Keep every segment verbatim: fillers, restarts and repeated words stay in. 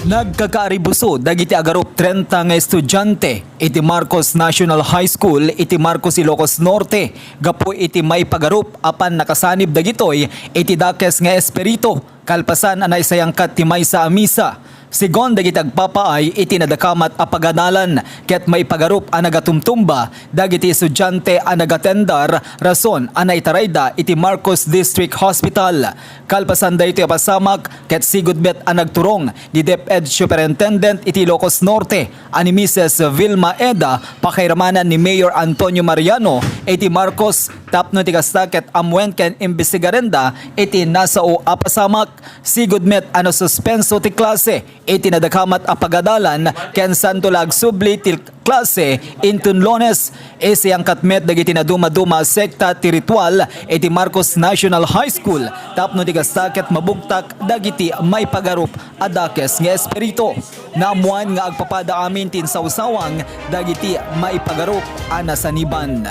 Nagkakaaribuso dagiti agarup trenta nga estudiante iti Marcos National High School iti Marcos, Ilocos Norte gapu iti maipagarup a pannakasanib dagitoy iti dakes nga espiritu kalpasan a naisayangkat ti maysa a misa. Segun dagiti agpapaay iti nadakamat a pagadalan ket maipagarup a nagatumtumba dagiti estudiante a nagatendar rason a naitarayda iti Marcos District Hospital. Kalpasan daytoy a pasamak ket sigud met a nagturong ni DepEd Superintendent iti Ilocos Norte a ni Misis Vilma Eda, pakairamanan ni Mayor Antonio Mariano iti Marcos tapno ti kasta ket ammuen ken imbestigarenda iti nasao a pasamak. Sigud met a nasuspenso ti klase iti nadakamat a pagadalan ken santo la agsubli ti klase inton Lunes. Isayangkat met dagiti nadumaduma a sekta ti ritual iti Marcos National High School tapno ti kasta ket mabugtak dagiti maipagarup a dakes nga espiritu. Naammuan nga agpapada amin ti insawsawang dagiti maipagarup a nasaniban.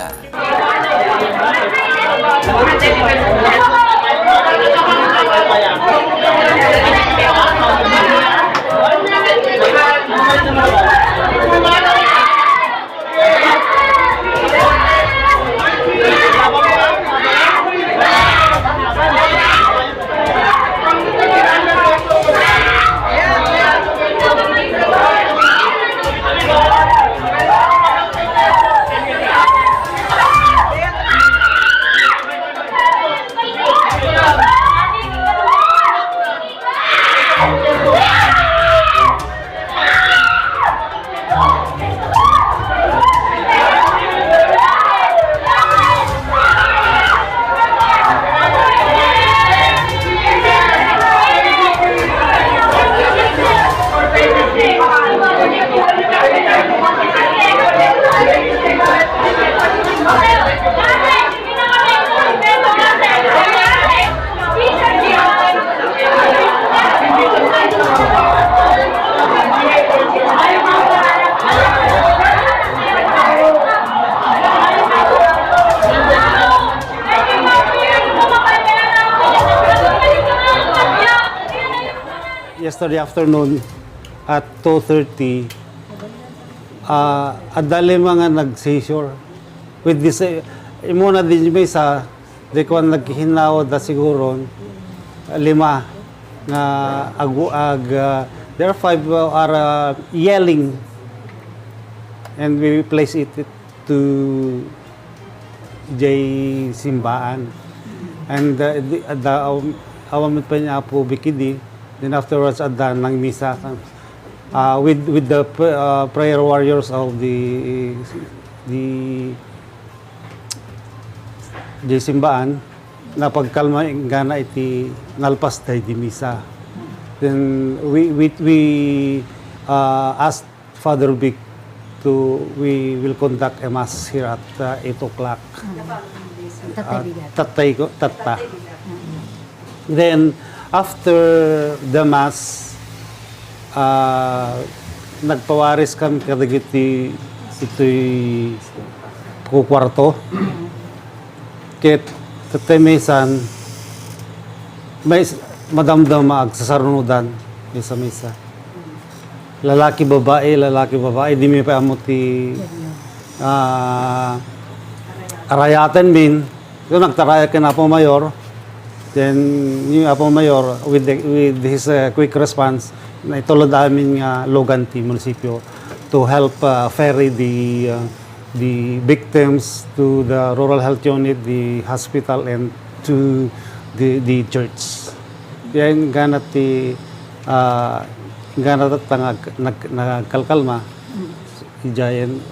Yesterday afternoon at two thirty, ah, adda lima nga nag-seizure. With this, eh, imuna din may sa, di ko nagkihinaw da siguro, lima nga agu-, ag, ah, there are five, uh, are, uh, yelling. And we place it to J Simbaan. And, uh, the, the, um, awan met pay ni Apo Bikidi. Then afterwards, adda nang misa. Uh, with, with the pr-, uh, prayer warriors of the, the, the Simbaan, napagkalma inggana iti nalpas daydi misa. Then we, we, we, uh, asked Father Vic to, we will conduct a mass here at, uh, eight o'clock. Tattay bigat. Tattay ko, tatta. Then, after the mass, ah, nagpawaris kami kadagiti itoy kukuarto. Ket tattay maysan, may madamdama agsasarnudan, maysa-maysa. Lalaki, babae, lalaki, babae, di mi pay ammo ti, ah, arayaten min. So, nagtarayak ken Apo Mayor. Then, ni Apo Mayor, with the, with his, uh, quick response, naitulod amin nga lugan ti munisipyo to help, uh, ferry the, uh, the victims to the rural health unit, the hospital, and to the, the church. Yan, gana ti, ah, gana tatta nga nag-, nagkalkalma. Idiayen,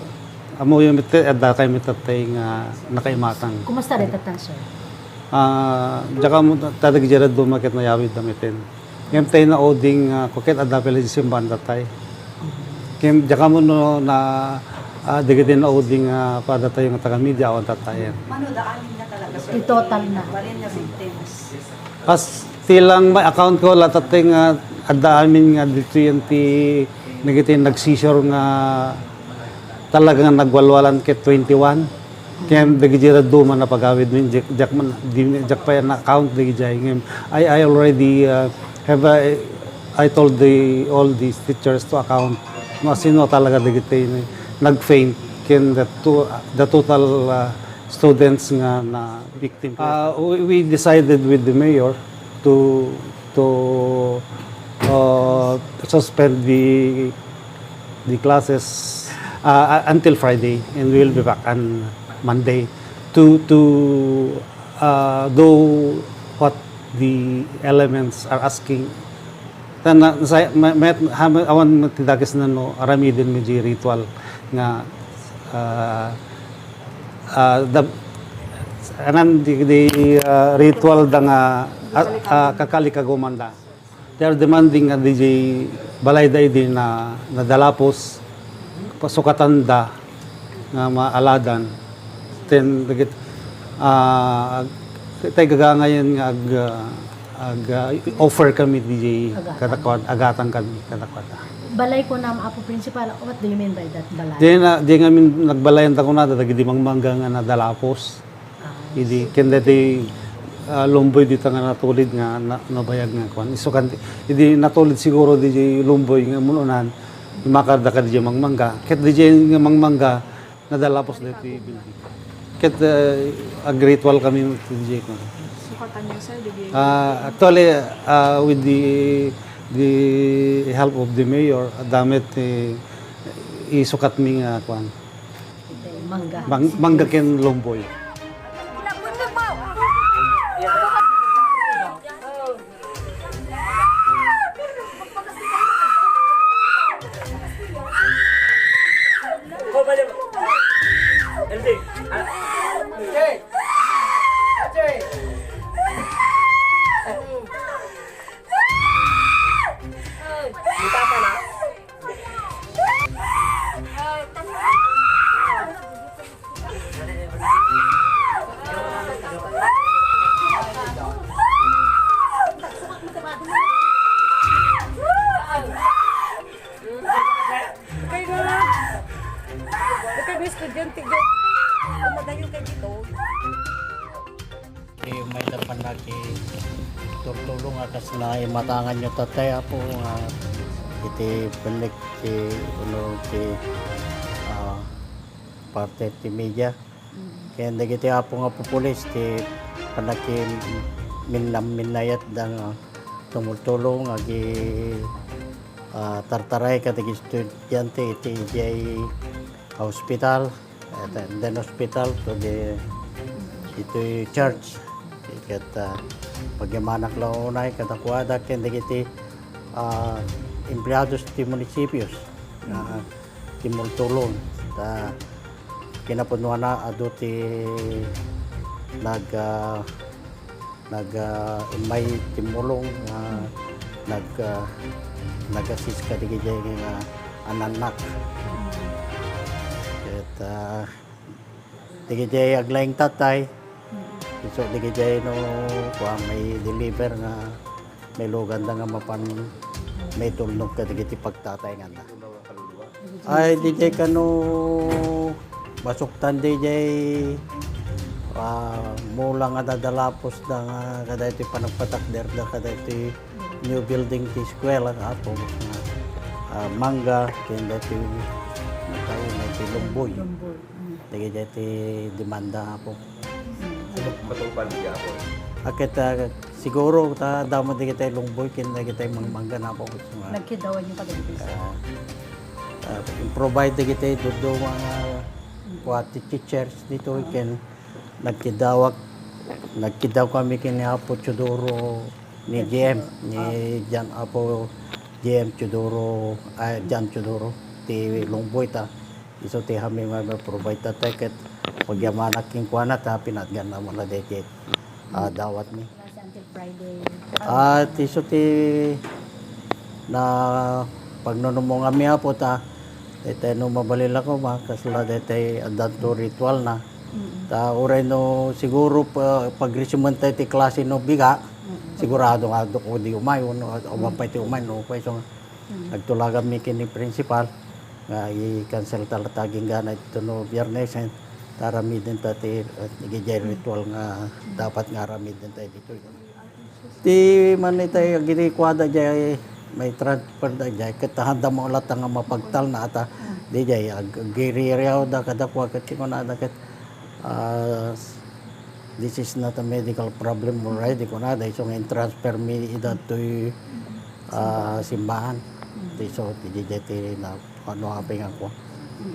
ammoyo met, adda kay met tattay nga nakaimatang. Kumusta dayta, sir? Ah, diak ammo, ta dagiti dadduma ket nayawid da met. Ngem tay nauding, ah, kuket adda pay la di simbahan tattay. Ngem diak ammo no na, ah, dagiti nauding, ah, padatayo nga taga-media, awan tattayen. Mano da amin nga talaga, sir? Itotal na. Balen nga victims. As ti lang may account ko, la tattay nga adda amin nga ditoy ti dagiti nag-seizure nga talaga nga nagwalwalan ket twenty-one. Ken dagiti dadduma napagawid min, diak, diak man, di, diak pay na-count dagiti, ngem I, I already, uh, have a, I told the, all these teachers to account no asino talaga dagiti nag-faint ken the, to, the total, uh, students nga na victim. Uh, we, we decided with the mayor to to uh, suspend the the classes uh, until Friday, and we will be back on Monday to to uh, do what the elements are asking. Tan na, sa, ma, ma, ha, awan ti dakes no aramiden mi di ritual nga uh, uh, the, anan di, di uh, ritual da nga uh, uh, kakalikaguman da. They are demanding nga D J balay da idi na nadalapos, pasukatan da nga maaladan. Then, dagit, ah, tay gagangayan nga ag, ah, ag, ah, offer kami D J agatan. Kadakuan, agatan kami kadakuan. Balay ko nam, Apo Principal, what do you mean by that balay? Di na, di ngamin nagbalayan ta kunada, dagiti mangmangga nga nadalapos. Idi ken daytoy, ah, lumboy dita nga natulid nga na, nabayag nga kuan. Isu kan idi natulid siguro diay lumboy nga umununan, imakar da kadi mangmangga. Ket diay nga mangmangga, nadalapos daytoy building. Ket, ah, agritual kami diay kuan. Sukatan niyo, sir, diay. Ah, actually, ah, with the, the help of the mayor, adda met, eh, isukat mi nga kuan. Mangga. Mang-, mangga ken lumboy. Kayo na. Kayo estudyante dyan. Kumadayo kayo dito. Ti mayda pannakitultulong a kas naimatanganyo tatay, Apo, nga iti pennek ti, uno ti, ah, parte ti media. Mm. Ken dagiti, Apo, nga pupulis ti pannakiminnam-minnayatda nga tumultulong agi, ah, tartaray kadagiti estudiante iti idiay hospital. At, uh, then hospital to the, ditoy church. Ket, uh, pagyamanak la unay kadakuada ken dagiti, uh, empleados ti munisipios nga timultulong. Ta kinapunuana adu ti nag, uh, nag, ah, immay timmulong nga nag, ah, nag-assist kadagiti nga anannak. Ket, ah, dagiti aglaing tatay, isu dagiti no, kuan, may deliver nga mailuganda nga mapan maitulnog kadagiti pagtataynganda. Ay, diay kano masuktan diay, ah, mula nga dadalapos da nga kadaytoy panagpatakder da kadaytoy new building ti eskwela nga Apo, nga, ah, mangga, ken daytoy, daytoy lumboy. Lumboy. Mm. Dagiti ti demanda, Apo. Matungpal di, Apo. Aket, ah, siguro, ta, damo dagiti lumboy, ken dagiti mangmangga, Apo. Nagkidawan yung kadagiti. Ah, ah, improvide dagiti dudu nga quality teachers dito, ken nagkidawak, nagkidaw kami ken ni Apo Teodoro, ni G M, ni Jan Apo G M Teodoro, ah, Jan Teodoro, ti lumboy ta. Isu ti amin nga provide ta ticket. Pagyamanak kenkuana ta pinatgan na mo na daytoy, ah, dawat mi. Until Friday. Ah, ti isu ti na pagnunumongan mi, Apo, ta daytoy no mabalin la koma, kasla daytoy addanto ritual na. Mm. Ta uray no siguro pa, pag-resumen tayo ti klase no biga, sigurado nga adu ko di umay, no, awan pay ti umay, no, pay so, nagtulagan mi ken ni principal nga i-cancel ta latta agingga na ito no Biyernes, eh, ta aramiden ta ti, eh, idiay ritual nga dapat nga aramiden ta ditoy. Ti man itay agirikuada diay May transfer da jay, ket handa mo latta nga mapagtalna ata, di jay, ag-, agiriaw da kadakuada ket kunada ket, ah, "This is not a medical problem, all right," di kunada, isu nga in-transfer mi ida toy, ah, simbahan. Di so, di jay ti na, ano, apay nga ako,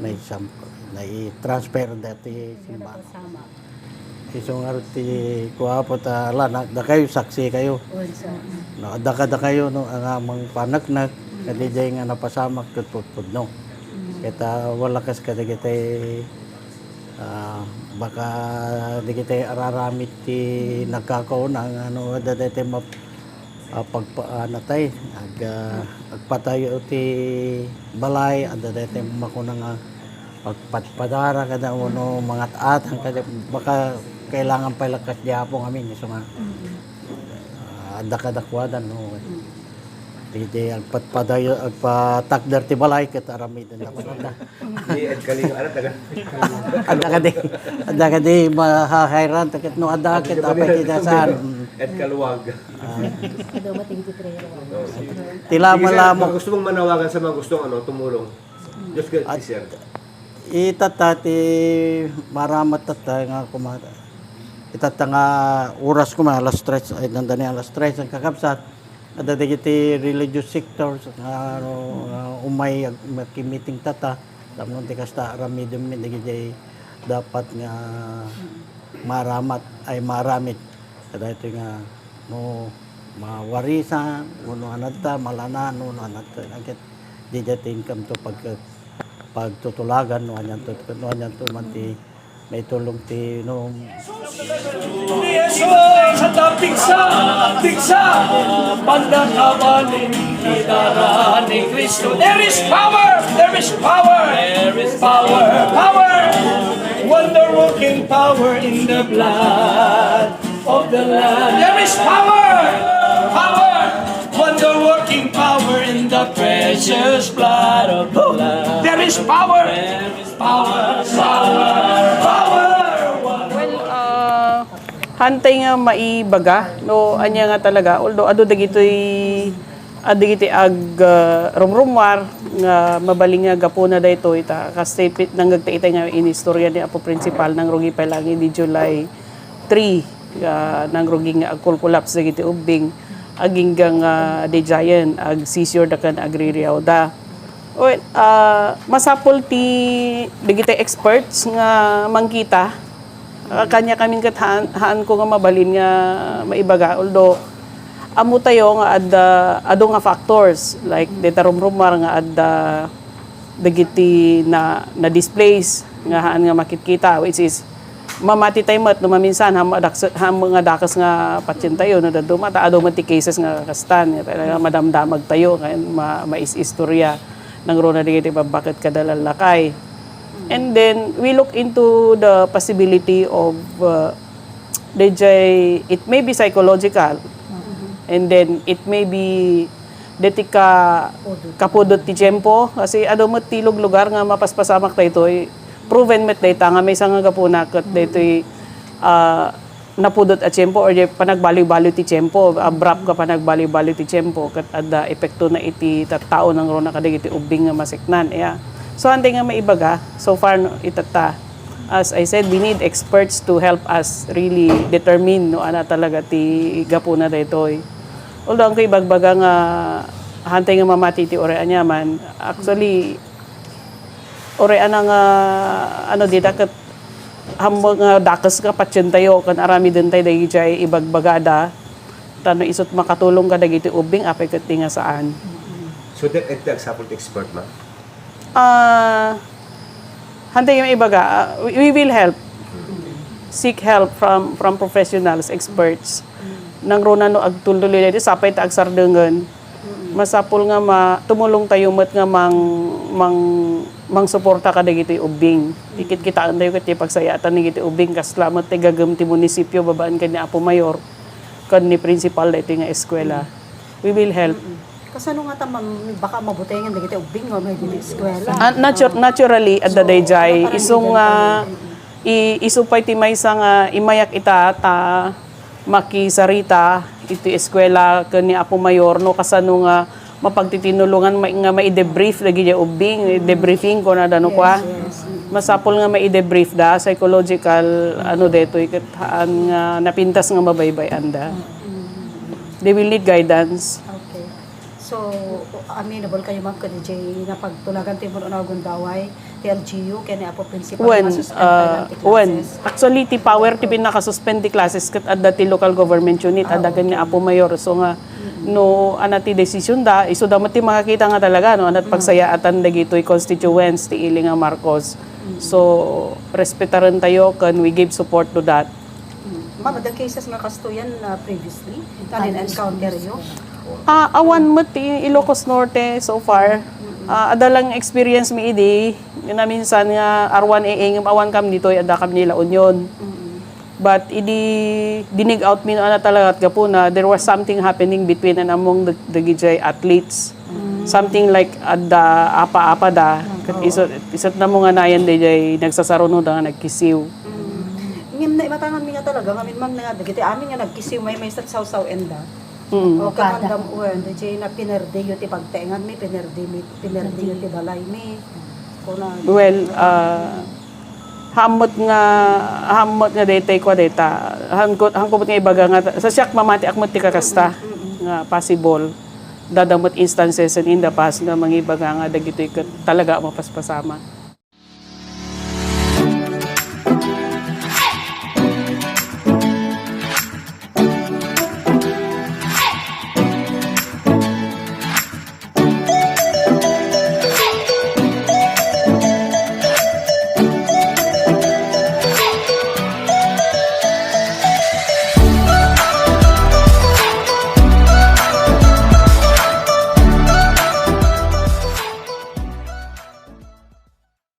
na isam-, na i-transfer da ti simbahan. Isu nga ti kuapo ta la, na, dakayo, saksi kayo. No, adda kadakayo, no, nga mangpaneknek, kadi jay nga napasamak ket pudpudno. Ket, ah, wala kas kadagiti, ah, baka dagiti araramid ti nagkakauna nga no, adda daytoy map-, ah, pagpa-, ah, natay, ag-, ah, agpatayo ti balay, adda daytoy makuna nga pagpadpadara kada uno, mangat-atang kada, baka kailangan pay lakas di Apo ngamin, isu nga, ah, adda kadakuada, no? Di, di agpadpadayo, agpatakder ti balay, ket aramiden da kunada. Ni Ed Kalinga, ano, taga? Adda kadi, adda kadi mahahayran, ta ket no adda, ket apay ti dasal. Mm. Ed Kaluwag. Ah. Adu met dagiti prayer warriors. Oo. Ti lama Sige, sir, lamo. Baka gusto mong manawagan sa mga gustong, ano, tumulong. Just get At, sir. Itatta ti maramat tatta nga kuma-, itatta nga oras kuma, alas tres, ay, nanda ni alas tres ang kakabsat. Adda dagiti religious sectors nga, ano, nga umay ag-, makimiting tatta. Tapno ti kasta, aramidem mi dagiti dapat nga maramat, ay, maramid. Kadaytoy nga, no, mawarisan, no, no, anatta, malana, no, no, anatta. Ket, di, di, tingkam to pag-, pagtutulagan, no, anian to, no, anian to man ti maitulong ti, no. Ni Jesus, sa pigsa, pigsa, pagdakabalin, idara ni Cristo. There is power! There is power! There is power! Power! Wonder-working power in the blood of the Lamb. There is power! Power! Wonder-working power in the precious blood of the Lamb. There is power! Power, power, power. Well, ah, hantay nga maibaga, no, ania nga talaga, although adu dagitoy, adu dagiti ag, ah, rumrumar nga mabalin nga gapuna daytoy, ta, kas ti pit-, nanggegta itay nga inistorya ni Apo Principal, nangrugi pay lang idi July three, ah, nangrugi nga agkulkulaps dagiti ubbing, agingga nga, ah, di giant, ag-seizure da ken agririaw da. Well, ah, masapul ti dagiti experts nga mangkita. Ah, kaniakamin ket haan, haanko nga mabalin nga maibaga, although ammo tayo nga adda, adu nga factors, like, dita rumrumar nga adda dagiti na, na-displace nga haan nga makitkita, which is mamati tayo met no maminsan, haan nga daks-, haan nga dakes nga patient tayo, no, dadduma, ta adu met ti cases nga kastan, nga talaga madamdamag tayo, nga ma-, maisistorya, nangruna dagiti babbaket kada lallakay. And then, we look into the possibility of, uh, D J, it may be psychological, and then it may be deti ka-, kapudot ti tiempo, kasi adu met ti luglugar nga mapaspasamak daytoy. Proven met dayta nga maysa nga gapuna ket daytoy, ah, napudot a tiempo or di panagbaliw-baliw ti tiempo, abrupt nga panagbaliw-baliw ti tiempo, ket adda epektona iti tattao nangruna kadagiti ubbing nga maseknan, ya. So, hantay nga maibaga, so far, no, itatta. As I said, we need experts to help us really determine no ania talaga ti gapuna daytoy. Although, haanko ibagbaga nga hantay nga mamati ti uray aniaman, actually, uray ania nga, ano, dita ket haan nga dakes nga patient tayo, ken aramiden tayo dagiti ibagbagada, ta no isut makatulong kadagiti ubbing, apay ket di nga saan. So, dayta ti agsapul ti expert, ma'am? Ah, hantay nga ibaga, ah, we, we will help. Seek help from, from professionals, experts. Nangruna no agtultuloy daytoy, sapay ta agsardengen. Masapul nga ma-, tumulong tayo met nga mang-, mang-, mangsuporta kadagiti ubbing. Kitkitaen tayo ket ti pagsayaatan dagiti ubbing, kasla met ti gagem ti munisipyo babaen ken ni Apo Mayor ken ni principal daytoy nga eskwela. We will help. Kasano nga ta mam-, baka mabutengen dagiti ubbing nga may dili eskwela? Ah, natu-, naturally, adda dayjay. Isu nga, i-, isu pay ti maysa nga imayak ita ta makisarita iti eskwela ken ni Apo Mayor no kasano nga mapagtitinulongan ma-, nga mai-debrief dagiti ubbing, debriefing kunada no kua. Masapul nga mai-debrief da, psychological, ano detoy, ket haan nga napintas nga mabaybay-an da. They will need guidance. Okay. So, amenable kayo, ma'am, kadi jay napagtulagan ti Muno nga Gundaway, ti L G U, ken ni Apo Principal Wen, nga suspend ah, ti wen. classes? Actually, ti power ti pinakasuspend ti classes ket adda ti local government unit, adda ken ni Apo Mayor. So nga, no, ana ti decision da, isu da met ti makakita nga talaga, no, ana ti pagsayaatan dagitoy constituents ti ili nga Marcos. So, respetaren tayo ken we give support to that. Ma'am, adda cases nga kastoyan na previously? Nga na-encounter yo? Ah, awan met ti Ilocos Norte so far. Ah, adda lang experience mi idi, nga minsan nga arwan A A ngem awan kam ditoy, adda kam ni La Union. But idi dinig out mi no ana talaga gapuna, there was something happening between and among the, the Gijay athletes. Something like adda apa-apa da. Ket isu, isu't na mo nga nayan dayjay nagsasaruno da nga nagkisiw. Ngem naimatangan mi nga talaga, ngamin ma'am, nga dagiti amin nga nagkisiw, maymaysa ti sawsaw-en da. Mm. O, ket andam wen, dayjay na pinerdi yo ti pagtaengan mi, pinerdi mi, pinerdi yo ti balay mi. Kuna, Well, ah, hammet nga, hammet nga daytay kua dayta. Hanko, hanko met nga ibaga nga, sa siak mamatiak met ti kakasta nga possible. Dada met instances and in the past nga mangibaga nga dagitoy ket talaga a mapaspasama.